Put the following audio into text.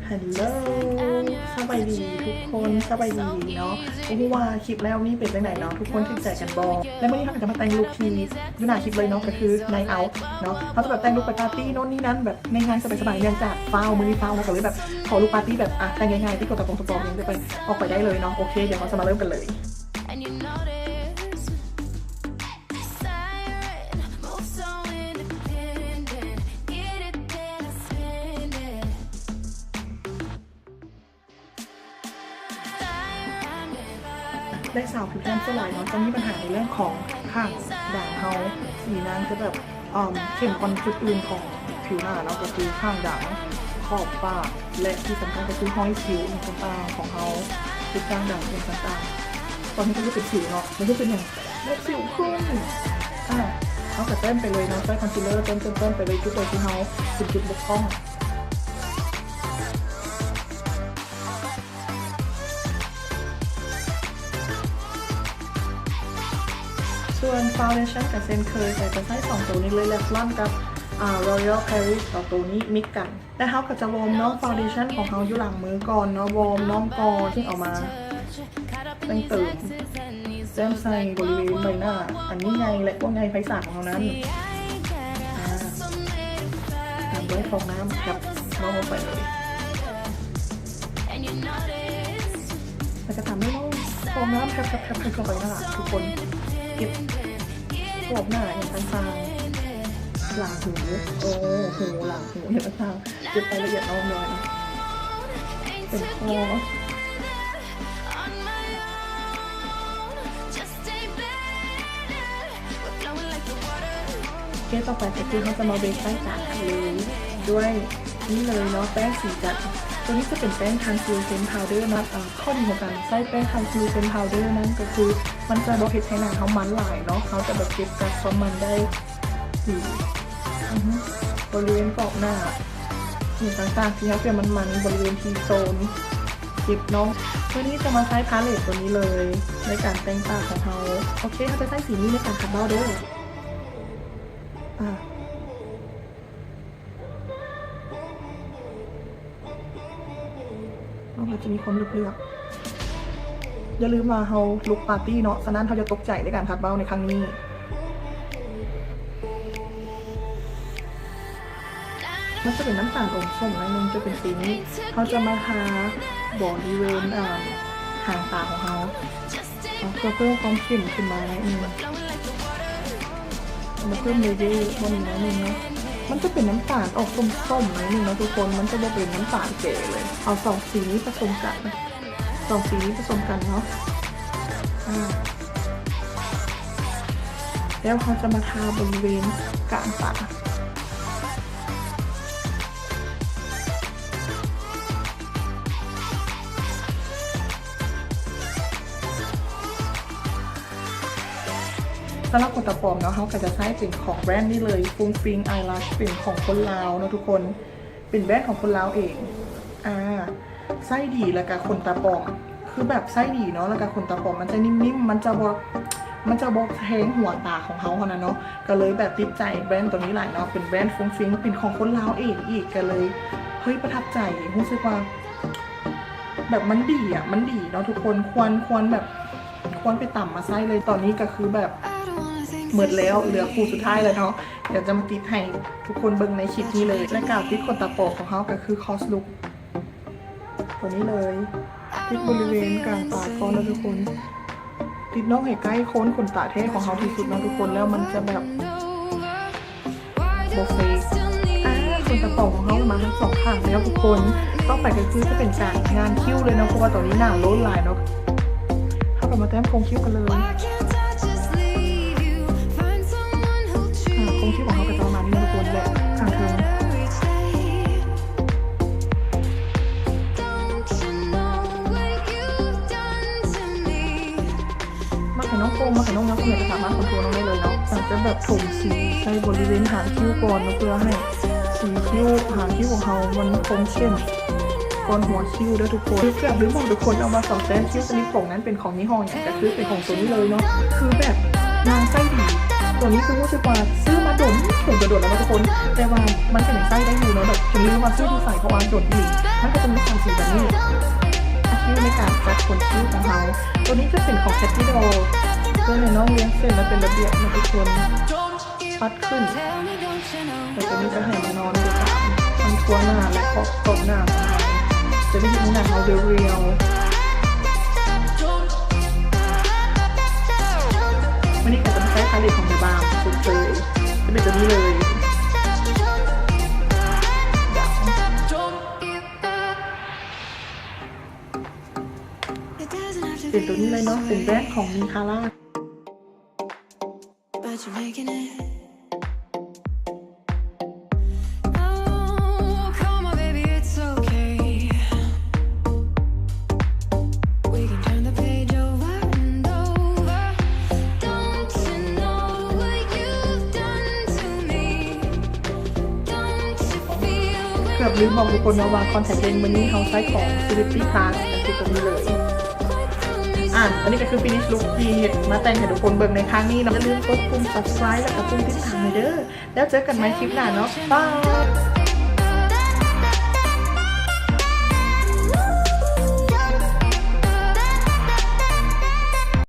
Hello ສະບາຍດີທຸກຄົນ ສະບາຍດີເນາະ. ບໍ່ຮູ້ວ່າຄລິບແລ້ວນີ້ເປັນຈັ່ງໃດເນາະ ທຸກຄົນຖືກໃຈກັນບໍ່? ແລະມື້ນີ້ເຮົາກໍຈະມາແຕ່ງລຸກທີ່ຢູ່ໜ້າຄລິບເລີຍເນາະ ກໍຄື night out ເນາະ. ເຮົາຈະແບບແຕ່ງລຸກໄປປາຕີ້ໂນ່ນນີ້ນັ້ນ ແບບງ່າຍໆ ສະບາຍໆ ເນື່ອງຈາກຟ້າວ ມື້ນີ້ຟ້າວ ເຮົາກໍເລີຍແບບຂໍລຸກປາຕີ້ແບບ ອ່ະ ແຕ່ງງ່າຍໆ ຕິດກະໂປງສະປອງ ຍັງຈະໄປ ອອກໄປໄດ້ເລີຍເນາະ. ໂອເຄ ດຽວເຮົາຈະມາເລີ່ມກັນເລີຍ. ແລະ ສາວຜິວແທນສ່ວນຫຼາຍເນາະ ຈະມີບັນຫາໃນເລື່ອງຂອງຂ້າງດາງເຮົາ ສີນາງຈະແບບ ເອີ່ມ ເຂັ້ມກ່ອນຈຸດອື່ນຂອງຜິວໜ້າເນາະ ກໍຄືຂ້າງດາງ ຂອບປາກ ແລະ ທີ່ສຳຄັນກໍຄືຮອຍສິວຕ່າງໆຂອງເຮົາ ຈຸດດ່າງດຳເປັນຕ່າງໆ. ຕອນນີ້ມັນຄືເປັນສິວເນາະ ມັນຄືເປັນຫຍັງ ແບບສິວຂຶ້ນ. ອ່າ ເຮົາກໍເຕີມໄປເລີຍເນາະ ໃຊ້ຄອນຊີລເລີເຕີມໆໆໄປເລີຍ ຈຸດໃດທີ່ເຮົາເປັນຈຸດບົກຜ່ອງ. ສ່ວນຟາວເດຊັນກໍເຊັ່ນເຄີຍ ກໍຈະໃຊ້ສອງໂຕນີ້ເລີຍ Revlon ກັບ ອ່າ L'Oréal Paris ສອງໂຕນີ້ມິກກັນ. ແລະ ເຮົາກໍຈະວອມນ້ອງຟາວເດຊັນຂອງເຮົາຢູ່ຫຼັງມືກ່ອນເນາະ ວອມນ້ອງກ່ອນ ຈຶ່ງເອົາມາແຕ່ງເຕີມ ແຕ້ມໃສ່ບໍລິເວນໃບໜ້າອັນຍິ່ງໃຫຍ່ ແລະ ກວ້າງໃຫຍ່ໄພສານຂອງເຮົານັ້ນ. ອ່າ ຕາມດ້ວຍຟອງນ້ຳແທບນ້ອງລົງໄປເລີຍ ແລ້ວກໍຕາມດ້ວຍນ້ອງຟອງນ້ຳແທບໆໆ ເຂົ້າໄປນັ້ນລະທຸກຄົນ ເກັບພວກໜ້າຫຍັງຕ່າງໆ ຫຼັງຫູ ໂອ້ ຫູ ຫຼັງຫູຫຍັງຕ່າງໆ ເກັບລາຍລະອຽດນ້ອງໜ້ອຍ ເປັນຄໍ. ໂອເຄ ຕໍ່ໄປກໍຄືເຮົາຈະມາເບສໃຕ້ຕາກັນເລີຍ ດ້ວຍນີ້ເລີຍເນາະ ແປ້ງສີຈັນ. ໂຕນີ້ຈະເປັນແປ້ງ translucent powder ເນາະ. ເອີ ຂໍ້ດີຂອງການໃຊ້ແປ້ງ translucent powder ນັ້ນກໍຄື ມັນຈະບໍ່ເຮັດໃຫ້ໜ້າເຮົາມັນຫຼາຍເນາະ ເຮົາຈະແບບເກັບກັກຄວາມມັນໄດ້ດີ ອືຮຶ ບໍລິເວນຂອບໜ້າ ສິ່ງຕ່າງໆທີ່ເຮົາເປັນມັນໆ ບໍລິເວນ T zone ເກັບເນາະ. ມື້ນີ້ຈະມາໃຊ້ພາເລັດໂຕນີ້ເລີຍໃນການແຕ່ງຕາຂອງເຮົາ. ໂອເຄ ເຮົາຈະໃຊ້ສີນີ້ໃນການຂັດເບົ້າເດີ້. ອ່າ ເຮົາກໍຈະມີຄວາມເຫຼືອກໆ ຢ່າລືມວ່າເຮົາລຸກປາຕີ້ເນາະ ສະນັ້ນເຮົາຢ່າຕົກໃຈໃນການຂັດເບົ້າໃນຄັ້ງນີ້. ມັນຈະເປັນນ້ຳຕານອົມສົ້ມໜ້ອຍໜຶ່ງ ຈະເປັນສີນີ້ ເຮົາຈະມາທາບໍລິເວນ ອ່າ ຫາງຕາຂອງເຮົາ ເພື່ອເພີ່ມຄວາມເຂັ້ມຂຶ້ນມາໜ້ອຍໜຶ່ງ. ເອົາມາເພີ່ມເລເຢີບ່ອນນີ້ໜ້ອຍໜຶ່ງເນາະ. ມັນຈະເປັນນ້ຳຕານອອກສົ້ມໆໜ້ອຍໜຶ່ງເນາະທຸກຄົນ ມັນຈະບໍ່ເປັນນ້ຳຕານແຈເລີຍ. ເອົາສອງສີນີ້ປະສົມກັນ ສອງສີນີ້ປະສົມກັນເນາະ. ອາ ແລ້ວເຮົາຈະມາທາບໍລິເວນກາງຕາ. ສຳລັບຂົນຕາປອມເນາະ ເຮົາກໍຈະໃຊ້ເປັນຂອງແບຣນນີ້ເລີຍ ຟຸ້ງຟິ້ງ Eyelash ເປັນຂອງຄົນລາວເນາະທຸກຄົນ ເປັນແບຣນຂອງຄົນລາວເອງ. ອາ ໃຊ້ດີ ແລ້ວກະຂົນຕາປອມ ຄືແບບໃຊ້ດີເນາະ ແລ້ວກະຂົນຕາປອມມັນຈະນິ່ມໆ ມັນຈະບໍ່ ມັນຈະບໍ່ແທງຫົວຕາຂອງເຮົາຫັ້ນນະເນາະ. ກໍເລີຍແບບຕິດໃຈແບຣນໂຕນີ້ຫຼາຍເນາະ ເປັນແບຣນຟຸ້ງຟິ້ງ ເປັນຂອງຄົນລາວເອງອີກ ກໍເລີຍ ເຮີ້ຍ ປະທັບໃຈ ຮູ້ສຶກວ່າແບບມັນດີອະ ມັນດີເນາະທຸກຄົນ ຄວນ ຄວນແບບ ຄວນໄປຕຳມາໃຊ້ເລີຍ. ຕອນນີ້ກໍຄືແບບໝົດແລ້ວ ເຫຼືອຄູ່ສຸດທ້າຍແລ້ວເນາະ ດຽວຈະມາຕິດໃຫ້ທຸກຄົນເບິ່ງໃນຄລິບນີ້ເລີຍ. ແລະ ກາວຕິດຂົນຕາປອມຂອງເຮົາກໍຄື Cos Look ຕົວນີ້ເລີຍ ຕິດບໍລິເວນກາງຕາກ່ອນເນາະທຸກຄົນ ຕິດນ້ອງໃຫ້ໃກ້ໂຄນຂົນຕາແທ້ຂອງເຮົາທີ່ສຸດເນາະທຸກຄົນ ແລ້ວມັນຈະແບບບໍ່ເຟກ. ອາ ຂົນຕາປອມຂອງເຮົາມາທັງສອງຂ້າງແລ້ວທຸກຄົນ ຕໍ່ໄປກໍຄືຈະເປັນການງານຄິ້ວເລີຍເນາະ ເພາະວ່າຕອນນີ້ໜາວໂລ້ນຫຼາຍເນາະ. ເຮົາກໍມາແຕ້ມໂຄງຄິ້ວກັນເລີຍ. ອາ ໂຄງຄິ້ວຂອງເຮົາກໍຈະປະມານນີ້ເນາະທຸກຄົນ ແລະ ຂ້າງເທິງ ມັກໃຫ້ນ້ອງໂກງ ມັກໃຫ້ນ້ອງຍັງ ກໍສາມາດຄອນໂທຣນ້ອງໄດ້ເລີຍເນາະ. ຫຼັງຈາກແບບຖົມສີໃສ່ບໍລິເວນຫາງຄິ້ວກ່ອນເນາະ ເພື່ອໃຫ້ສີຄິ້ວ ຫາງຄິ້ວຂອງເຮົາມັນຄົມເຂັ້ມກ່ອນຫົວຄິ້ວເດີ້ທຸກຄົນ. ເກືອບລືມບອກທຸກຄົນເນາະວ່າສອງແຕ້ມຄິ້ວຊະນິດຜົງນັ້ນເປັນຂອງຍີ່ຫໍ້ຫຍັງ ກໍຄືເປັນຂອງໂຕນີ້ເລີຍເນາະ. ຄືແບບນາງໃຊ້ດີ ໂຕນີ້ຄືຮູ້ສຶກວ່າຊື້ມາດົນ ດົນ ໂດນໆ ແລ້ວເນາະທຸກຄົນ ແຕ່ວ່າມັນກໍຍັງໃຊ້ໄດ້ຢູ່ເນາະ ແບບຈົນລືມວ່າຊື້ຢູ່ໃສ ເພາະວ່າດົນອີ່ຫຼີ. ມັນກໍຈະມີສາມສີແບບນີ້ ອາ ໃນການຈັດຂົນຄິ້ວຂອງເຮົາ. ຕົວນີ້ຈະເປັນຂອງ Katy Doll ເພື່ອໃຫ້ນ້ອງລຽງເສັ້ນ ແລະ ເປັນລະບຽບເນາະທຸກຄົນ. ປັດຂຶ້ນ ແລ້ວຕົວນີ້ຈະໃຫ້ມັນນອນຢູ່ຕາມ ມັນທົ່ວໜ້າ ແລະ ຂອບ ຂອບໜ້າຂອງເຮົາ ຈະໄດ້ເຮັດໃຫ້ໜ້າເຮົາເລີຍໆ. ມື້ນີ້ກໍຈະມາໃຊ້ພາເລັດຂອງ The Balm ເຊັ່ນເຄີຍ ຈະເປັນຕົວນີ້ເລີຍ ເປັນຕົວນີ້ເລີຍເນາະ ເປັນແບຣນຂອງ Mikara. But you're making it. Oh, come on, baby, it's okay. We can turn the page over and over. Don't you know what you've done to me? Don't you feel when ເກືອບລືມບອກທຸກຄົນເນາະວ່າ contact lens ມື້ນີ້ເຮົາໃຊ້ຂອງ Philips Plus ກໍຄືຕົວນີ້ເລີຍ. ອ່າ ອັນນີ້ກໍຄື finish look ທີ່ເຮັດມາແຕ່ງໃຫ້ທຸກຄົນເບິ່ງໃນຄັ້ງນີ້ເນາະ. ຢ່າລືມກົດປຸ່ມ subscribe ແລ້ວກໍປຸ່ມຕິດຕາມໃຫ້ເດີ້. ແລ້ວເຈີກັນໃໝ່ຄລິບໜ້າເນາະ. ບາຍ.